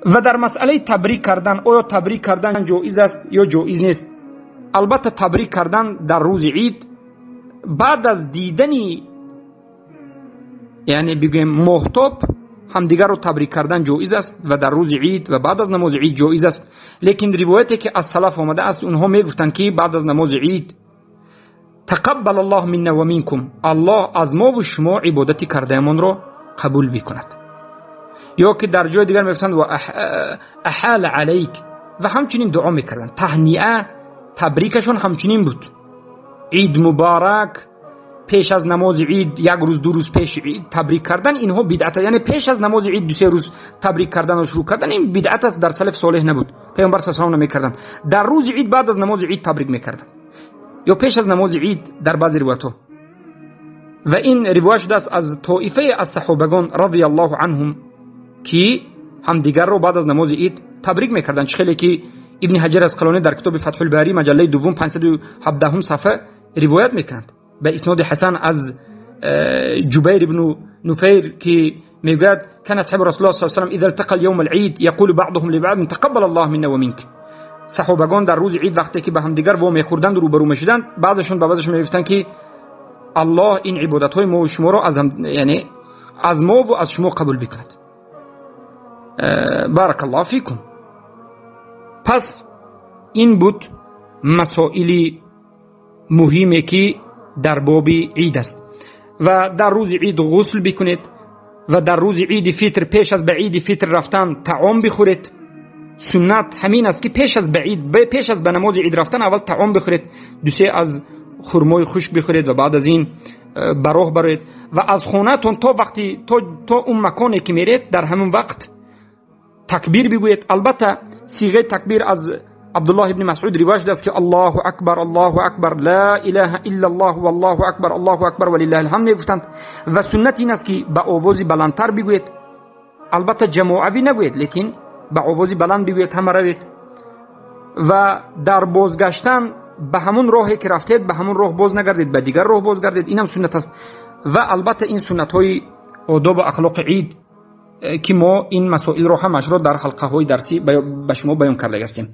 Ва дар масъалаи табрик кардан, оё табрик кардан ҷоиз аст ё ҷоиз нест? Албатта, табрик кардан дар рӯзи ид баъд аз дидани, яъне бигӯем, моҳтоб ҳамдигарро табрик кардан ҷоиз аст ва дар рӯзи ид ва баъд аз намози ид ҷоиз аст. Лекин ривояте ки аз салаф омада аст, онҳо мегуфтанд, ки баъд аз намози ид: «Тақаббал Аллоҳ минна ва минкум», Аллоҳ аз мову шумо ибодати кардаамонро қабул бикунад. Ё ки дар ҷои дигар мегуфтанд: «Ва аҳала алайк», ва ҳамчунин дуо мекарданд. Таҳния, табрикашон ҳамчунин буд: «Ид муборак». Пеш аз намози ид як рӯз, 2 рӯз пеш табрик кардан, инҳо бидъат, яъне пеш аз намози ид 2-се рӯз табрик карданро шурӯъ кардан, ин бидъат аст, дар салаф солеҳ набуд, Паёмбар саллаллоҳу алайҳи васаллам намекарданд. Дар рӯзи ид баъд аз намози ид табрик мекарданд ё пеш аз намози ид дар баъзе ривоятҳо. Ва ин ривоят шудааст аз тоифае аз саҳобагон радиаллоҳу анҳум, ки ҳамдигарро баъд аз намози ид табрик мекарданд, чӣ хеле ки Ибни Ҳаҷар Асқалонӣ дар китоби Фатҳулбарӣ, маҷаллаи дуввум, 517-ум сафҳа ривоят мекунанд ба исноди ҳасан аз Ҷубайр ибну Нуфайр, ки мегӯяд: «كان أصحاب رسول الله صلى الله عليه وسلم إذا التقى اليوم العيد يقول بعضهم لبعض تقبل الله منا ومنك». Саҳобагон дар рӯзи ид вақте ки ба ҳамдигар во мехӯрданд, рӯбарӯ мешуданд, баъзешон ба баъзешон мегуфтанд, ки Аллоҳ ин ибодатҳои мову шуморо аз, яъне аз мову аз шумо қабул бикунад, بارك الله فيكم. Пас ин буд масоили муҳиме, ки дар боби ид аст. Ва дар рӯзи ид ғусл бикунед ва дар рӯзи иди фитр пеш аз ба иди фитр рафтан таом бихӯред. Суннат ҳамин аст, ки пеш аз ба ид, пеш аз ба намози ид рафтан аввал таом бихӯред, дусе аз хурмои хушк бихӯред ва баъд аз ин ба роҳ бароед. Ва аз хонаатон то вақти то он маконе ки меред, дар ҳамон вақт такбир бигӯед. Албатта, сиғаи такбир аз Абдуллоҳ ибни Масъуд ривоят шудааст, ки «Аллоҳу акбар, Аллоҳу акбар, ла илаҳа иллаллоҳ, валлоҳу акбар, Аллоҳу акбар, валиллаҳил ҳамд» мегуфтанд. Ва суннат ин аст, ки ба овози баландтар бигӯед. Албатта, ҷамоавӣ нагӯед, лекин ба овози баланд бигӯед, ҳама равед. Ва дар бозгаштан ба ҳамон роҳе ки рафтед, ба ҳамон роҳ боз нагардед, ба дигар роҳ бозгардед, инам суннат аст. Ва албатта, ин суннатҳои одобу ахлоқи ид, ки мо ин масоилро ҳамашро дар ҳалқаҳои дарсӣ ба шумо баён карда ҳастем.